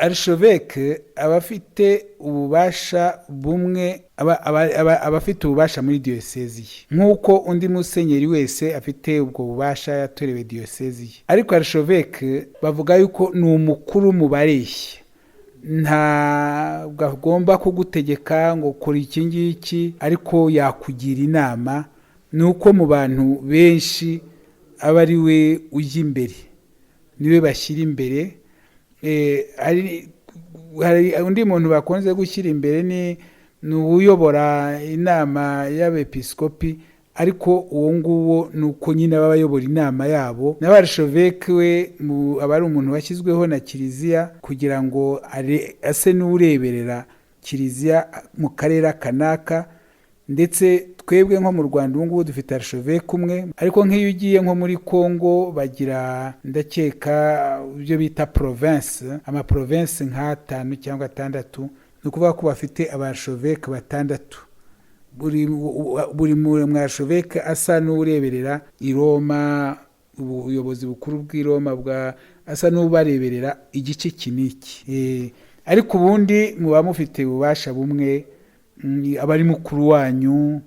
Archevêque aba afite ububasha bumwe, aba afite ububasha muri diyosezi ye, nk'uko undi musenyeri wese afite ubwo bubasha yatorewe diyosezi ye. Ariko archevêque bavuga yuko ni umukuru mu bareshya. Ntabwo agomba kugutegeka ngo kora iki ngiki, ariko yakugira inama. Ni uko mu bantu benshi aba ari we ujya imbere, niwe bashyira imbere. Hari undi muntu bakunze gushyira imbere, ni uyobora inama y'abepiskopi, ariko uwo nguwo ni uko nyine aba ayobora inama yabo. Nawe archevêque we aba ari umuntu washyizweho na Kiliziya kugira ngo ase n'ureberera Kiliziya mu karere kanaka. Ndetse twebwe nko mu Rwanda ubu ngubu dufite archevêque umwe, ariko nk'iyo ugiye nko muri Congo bagira, ndakeka, ibyo bita province, amaprovince nk'atanu cyangwa atandatu. Ni ukuvuga ko bafite abarchevêque batandatu. Buri mwarchevêque asa n'ureberera i Roma, ubuyobozi bukuru bw'i Roma bwa asa n'ubareberera igice iki n'iki. Ariko ubundi muba mufite ububasha bumwe. Aba ari mukuru wanyu,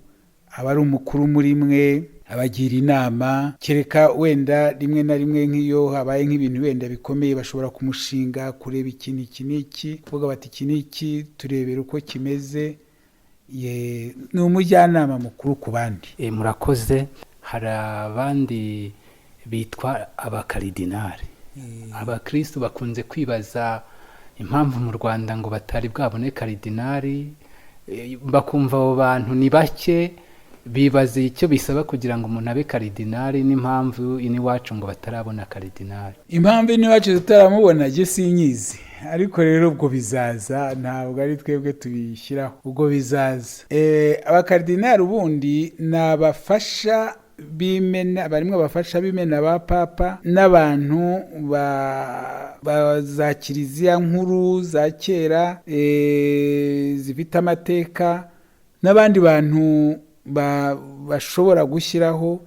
aba ari umukuru muri mwe, abagira inama, kereka wenda rimwe na rimwe nk'iyo habaye nk'ibintu wenda bikomeye, bashobora kumushinga kureba ikintu iki n'iki, kuvuga bati: "Iki n'iki turebera uko kimeze." Ni umujyanama mukuru ku bandi. Murakoze. Hari abandi bitwa abakaridinari. Abakirisitu bakunze kwibaza impamvu mu Rwanda ngo batari bwabone karidinari, bakumva abo bantu ni bake. Bibaza icyo bisaba kugira ngo umuntu abe karidinari n'impamvu iwacu ngo batarabona karidinari. Impamvu iwacu tutaramubona jye sinyizi, ariko rero ubwo bizaza, ntabwo ari twebwe tubishyiraho, ubwo bizaza. Abakaridinari ubundi ni abafasha b'imena, barimo abafasha b'imena ba Papa n'abantu ba za Kiliziya nkuru za kera zifite amateka, n'abandi bantu bashobora gushyiraho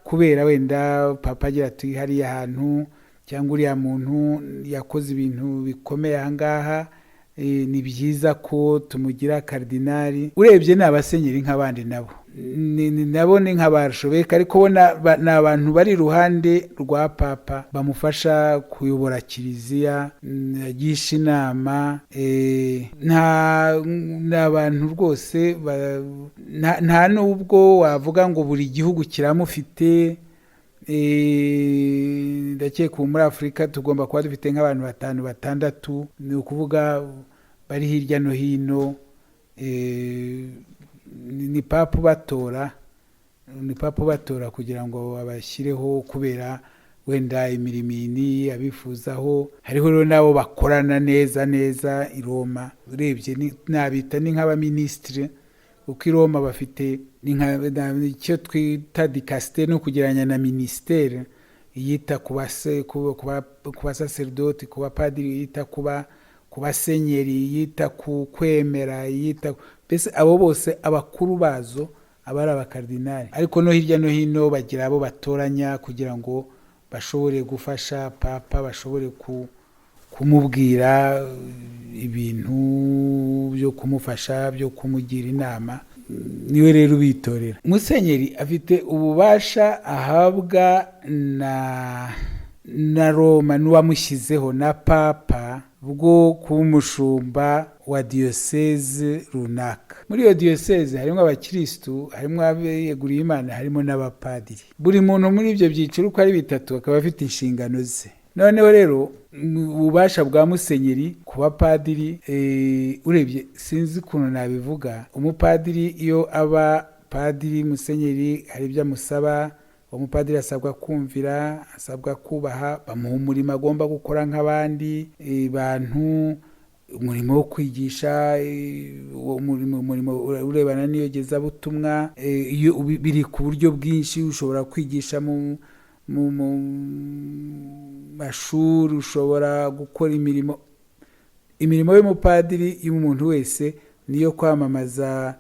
kubera wenda Papa agira ati: "Hariya hantu cyangwa uriya muntu yakoze ibintu bikomeye ahangaha, ni byiza ko tumugira karidinari." Urebye ni abasenyeri nk'abandi, nabo nabo ni nk'abarchevêque, ariko bo ni abantu bari iruhande rwa Papa, bamufasha kuyobora Kiliziya, agisha inama. Nta ni abantu rwose nta nubwo wavuga ngo buri gihugu kiramufite. Ndakeka ubu muri Afurika tugomba kuba dufite nk'abantu batanu, batandatu, ni ukuvuga bari hirya no hino. Ni Papa ubatora, ni Papa ubatora kugira ngo abashyireho kubera wenda imirimo iyi n'iyi abifuzaho. Hariho rero n'abo bakorana neza neza i Roma. Urebye nabita ni nk'abaminisitiri, kuko i Roma bafite ni icyo twita dicastère, no kugereranya na minisiteri yita ku basaseridoti, ku bapadiri, yita ku basenyeri, yita ku kwemera, yita mbese abo bose, abakuru bazo aba ari abakaridinari. Ariko no hirya no hino bagira abo batoranya kugira ngo bashobore gufasha Papa, bashobore kumubwira ibintu byo kumufasha, byo kumugira inama. Niwe rero ubitorera. Musenyeri afite ububasha ahabwa na Roma n'uwamushyizeho na Papa bwo kuba umushumba wa diyoseze runaka. Muri iyo diyoseze harimo abakirisitu, harimo abiyeguriye Imana, harimo n'abapadiri. Buri muntu muri ibyo byiciro uko ari bitatu akaba afite inshingano ze. Noneho rero ububasha bwa musenyeri ku bapadiri, urebye sinzi ukuntu nabivuga. Umupadiri iyo aba padiri, musenyeri hari ibyo amusaba. Uwo mupadiri asabwa kumvira, asabwa kubaha, bamuha umurimo agomba gukora nk'abandi bantu, umurimo wo kwigisha, uwo murimo urebana n'iyogezabutumwa. Iyo biri ku buryo bwinshi, ushobora kwigisha mu mashuri, ushobora gukora imirimo y'umupadiri, y'umuntu wese, niyo kwamamaza,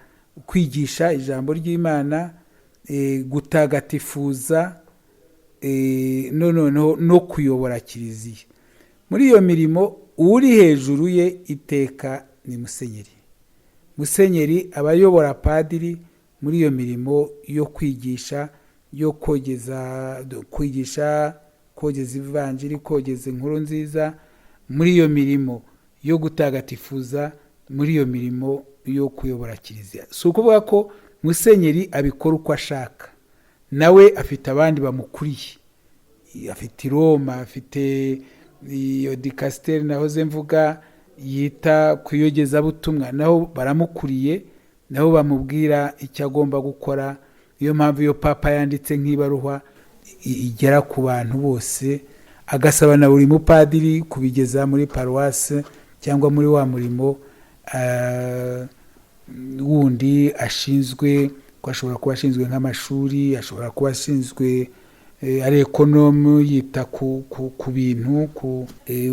kwigisha ijambo ry'Imana, gutagatifuza, noneho no kuyobora Kiliziya. Muri iyo mirimo Uri hejuru ye iteka ni musenyeri. Musenyeri aba ayobora padiri muri iyo mirimo yo kwigisha, yo kogeza, kwigisha, kogeza ivanjiri, kogeza inkuru nziza, muri iyo mirimo yo gutagatifuza, muri iyo mirimo yo kuyobora kiliziya. Si ukuvuga ko musenyeri abikora uko ashaka, nawe afite abandi bamukuriye, afite i Roma, afite iyo dikasiteri nahoze mvuga yita ku iyogezabutumwa, naho baramukuriye, naho bamubwira icyo agomba gukora. Niyo mpamvu iyo papa yanditse nk'ibaruwa igera ku bantu bose, agasaba na buri mupadiri kubigeza muri paruwase cyangwa muri wa murimo wundi ashinzwe, ko ashobora kuba ashinzwe nk'amashuri, ashobora kuba ashinzwe ari ekonomu yita ku bintu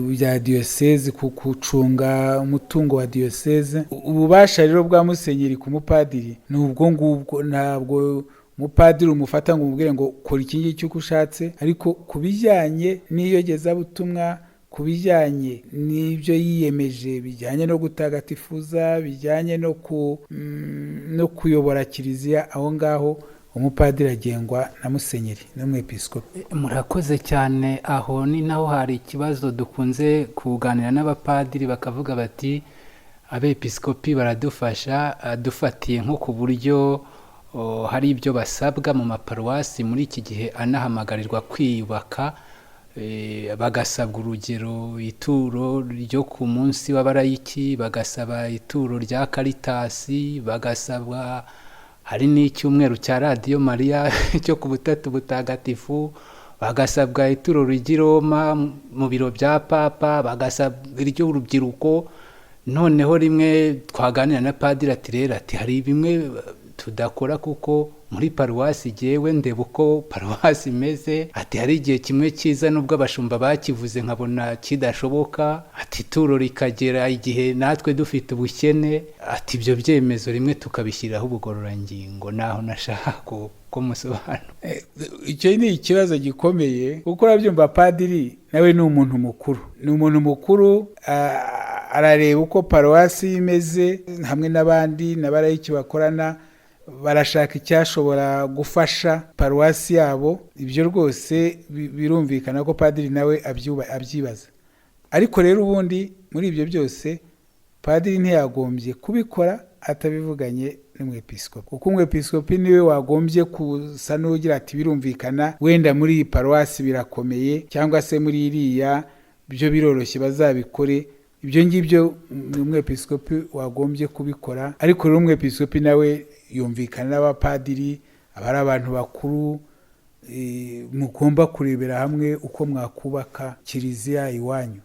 bya diyoseze, ku gucunga umutungo wa diyoseze. Ububasha rero bwa musenyeri ku mupadiri ni ubwo ngubwo. Ntabwo umupadiri umufata ngo umubwire ngo kora iki ngiki uko ushatse, ariko ku bijyanye n'iyogezabutumwa, ku bijyanye n'ibyo yiyemeje bijyanye no gutagatifuza, bijyanye no kuyobora kiliziya, aho ngaho umupadiri agengwa na musenyeri n'umwepiskopi. Murakoze cyane. Aho ni naho hari ikibazo dukunze kuganira n'abapadiri, bakavuga bati abepiskopi baradufasha, dufatiye nko ku buryo hari ibyo basabwa mu maparuwasi muri iki gihe anahamagarirwa kwiyubaka, bagasabwa urugero ituro ryo ku munsi w'abarayiki, bagasaba ituro rya karitasi, bagasabwa hari n'icyumweru cya radiyo Mariya cyo ku Butatu Butagatifu, bagasabwa ituro ry'i Roma mu biro bya papa, bagasabwa iry'urubyiruko. Noneho rimwe twaganira na padiri ati rero ati hari bimwe tudakora kuko muri paruwasi jyewe ndeba uko paruwasi imeze, ati hari igihe kimwe cyiza nubwo abashumba bakivuze nkabona kidashoboka, ati ituro rikagera igihe natwe dufite ubukene, ati ibyo byemezo rimwe tukabishyiriraho ubugororangingo. Naho nashaka ko musobanura. Icyo ni ikibazo gikomeye, kuko urabyumva padiri nawe ni umuntu mukuru, ni umuntu mukuru, arareba uko paruwasi imeze hamwe n'abandi n'abarayiki bakorana, barashaka icyashobora gufasha paruwasi yabo. Ibyo rwose birumvikana ko padiri nawe abyibaza. Ariko rero ubundi muri ibyo byose padiri ntiyagombye kubikora atabivuganye n'umwepiskopi, kuko umwepiskopi niwe wagombye kusa n'ugira ati birumvikana wenda muri iyi paruwasi birakomeye, cyangwa se muri iriya byo biroroshye bazabikore. Ibyo ngibyo ni umwepiskopi wagombye kubikora. Ariko rero umwepiskopi nawe yumvikana n'abapadiri, aba ari abantu bakuru, mugomba kurebera hamwe uko mwakubaka kiliziya iwanyu.